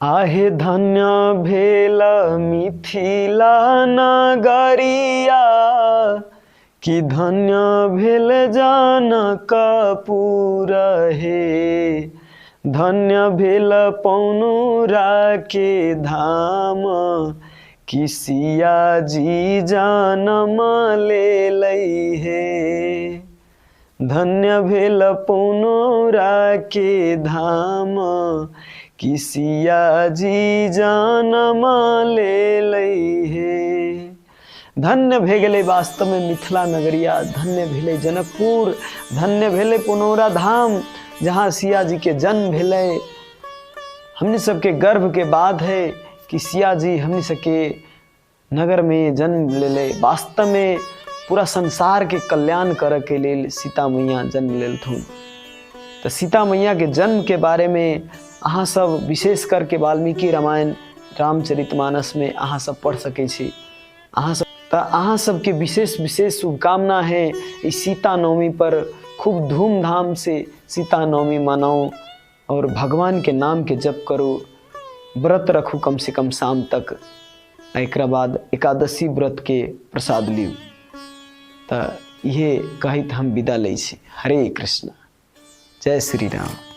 आहे धन्य भेल मिथिला नगरिया कि धन्य भेल जनकपुर हे, धन्य भेल पौनुरा के धाम कि सिया जी जनम लेलै हे, धन्य भेल पौनौरा के धाम कि सिया जी जनम लेलै हे। धन्य भे गेलै वास्तवमे मिथिला नगरिया, धन्य भेलै जनकपुर, धन्य भेलै पुनौरा धाम जहाँ सिया जी के जन्म भेलै। हमनी सबके गर्व के बात है कि सिया जी हमनी सबके नगरमे जन्म लेलै। वास्तवमे पूरा संसारके कल्याण करऽके लेल सीता मैया जन्म लेलथुन। तऽ सीता मैयाके जन्मके बारेमे अहाँ सब विशेष करके वाल्मीकि रामायण रामचरितमानसमे अहाँ सब पढ़ सकै छी। अहाँ सब तऽ अहाँ सबके विशेष विशेष शुभकामना है ई सीता नवमी पर खूब धूमधाम से सीता नवमी मनाउ और भगवान के नाम के जप करू, व्रत रखू कम से कम शाम तक, आ एकरा बाद एकादशी व्रत के प्रसाद लिउ। तऽ इहे कहैत हम विदा लै छी। हरे कृष्णा, जय श्री राम।